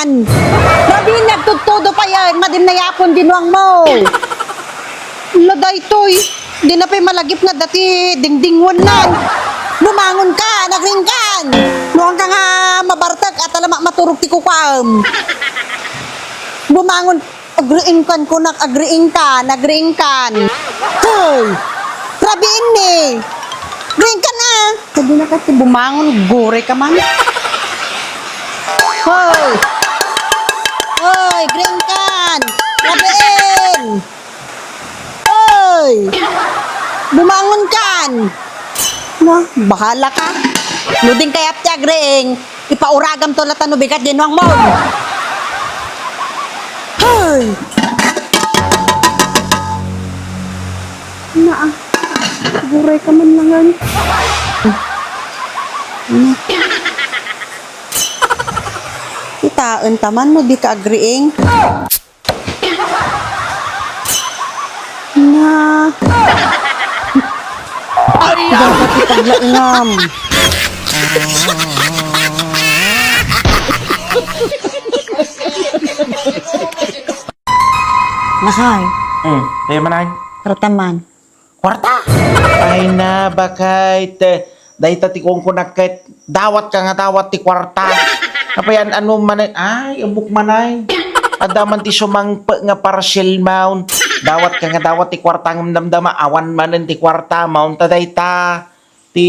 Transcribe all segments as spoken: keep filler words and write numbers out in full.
Rabiin, nagtudtudo pay, ay, madi nga yapon dinuangmo. Ala daytoy, dina pay malagip nga dati dingdingwennan. Bumangon ka, nagriingkan. Nuangka nga mabartek, at ala ma-, maturog ti kukuam. Bumangon, agriingkan kunak, agriingkan, agriingkan. Hoy! Rabiin ni! Agriingkan a! Sabi na kasi bumangon, guray ka man. Hoy! Hoy, agriingkan! Rabiin! Hoy! Bumangon kan! Na, bahala ka. No ding kayat ti agriing, ipauragam to lata no bigat dinuangmo. Hoy! Naa, guray ka man langan. Kitaen ta man no di ka agriing. Na. Ay, ah! Dapat ipaglaingam. Lakay. Hmm, kaya man ay. Rataman. Kwarta! Ay na, bakit? Dayta ti kunkunak ket dawat ka nga dawat ti kwarta. Apay, an-, ano manen? Ay, ubok manay. Adda man ti sumangpe nga parcel maun. Dawat ka nga dawat ti kwarta ngem damdama, awan manen ti kwarta maun ta dayta. Ti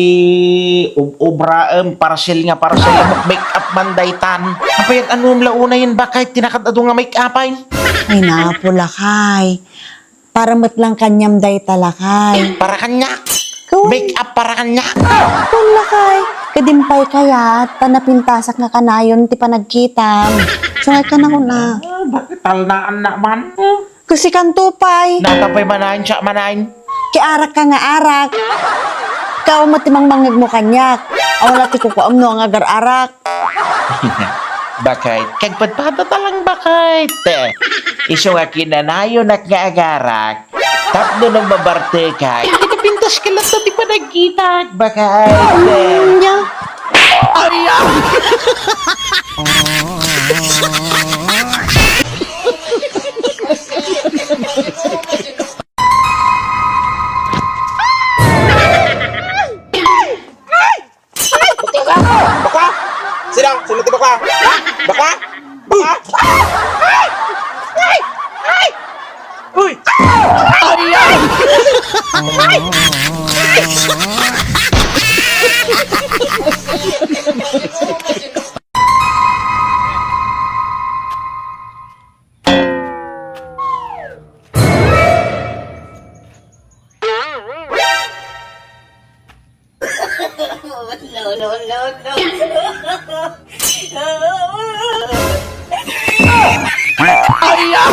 ub-, obraem, parcel nga parcel, amok make up man daytan. Apay, an-, ano la unayen, bakit ti nakad-adu nga make up ay? Ay, napo, lakay. Para met lang kaniam dayta, lakay. Para kaniak? Wen. Make up para kaniak? Wen, lakay. Kadim pay kayat, ta napintasak nga kanayon ti panagkitam. Sungay ka na kuna. Ah, bakit talnaan na man? Kasi kanto pay. Nata pay manain, siya manain. Ki arak ka nga arak. Kao met ti mangmangngegmo kaniak. Awan la ti kukuam no nga agar-arak. Bakit? Kagpadpada ta lang, bakit? Isu nga kinanayonak nga agarak. Tapno no mabartekak, ipintas ka latta ti panagkitak, bakit? Anya? Ay, ah! Bakla ka! Bakla! Sino? Sino ti bakla? Ha? Bakla? Bakla? Ay! Ay! Ay! Uy! Ay! Ay! No, no, no, no. Ay, ah!